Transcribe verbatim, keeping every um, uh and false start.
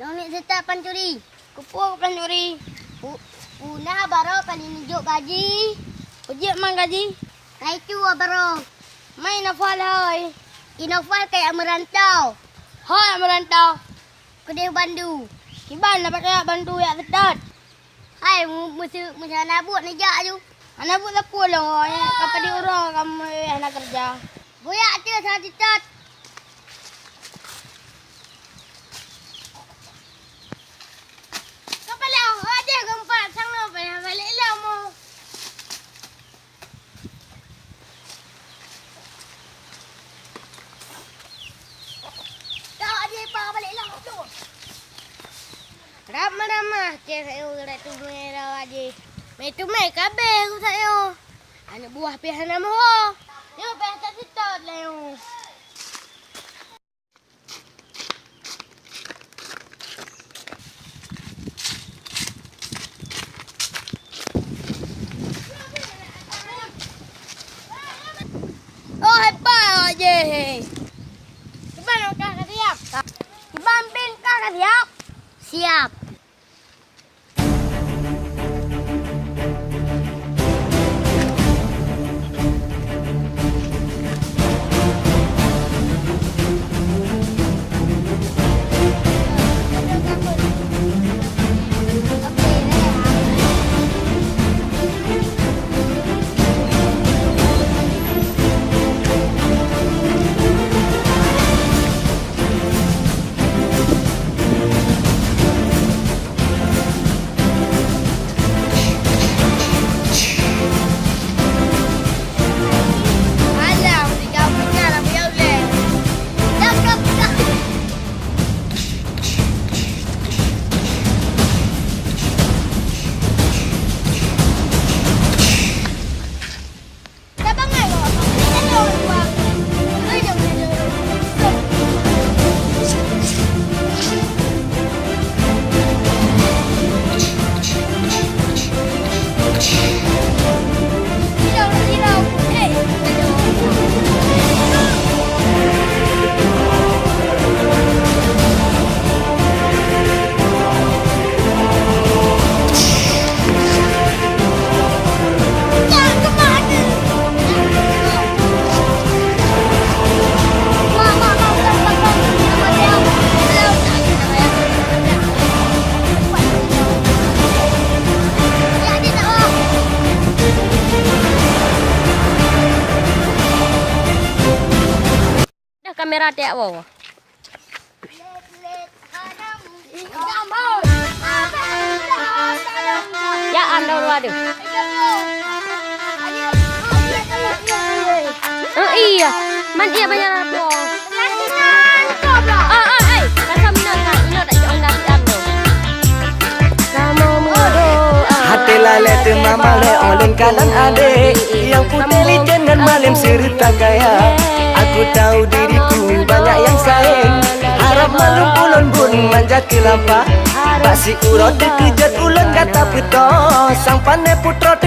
Lôn niet seutôt pancuri. Keupeue pancuri? Pu-, puna baroe ka neujok gaji. Peue jeuet man gaji? Ka itu baroe. Man Inofal hôi. Inofal ka jak meurantau. Hôi jak meurantau. Keudeh bandu. Kiban na pake jak bandu jak seutôt. Hai, mu-, meuseu-, meuseu hana buet neujak aju. Hana buet sapeue lom, oh, ka padum uroe kamoe hana keureuja. Buyak ateueh sa titot. Ka paleng, oh, aja geumpat sang nyoe payah balek lom, oh. Dah, aja payah balek lom, oh. Rab meudamah, ceh, eh, urat tu mera aja. Mei tu mei kabeh ku sayo. Aneuk buah pih hana meuho. Yo pih tak seutôt lé. Oh, hebat je. Kiban ka siap. Kiban bin ka siap. Siap. Dah kamera tiak woe. Ya, am dong dua deh. Oh iya, man iya banyak apa? Oh, oh, eh, pasal minat tak, minat tak cok anda si am dong. Kamu meudoa. Hati lalai teuma malai oleh kanan adek. Yang putih licin dan malim serta kaya. Aku tahu diriku banyak yang sayang. Harap maklum ulun bun manja keu lampa. Bak si uroe teukeujot ulôn gata peutoh. Sang pané putroe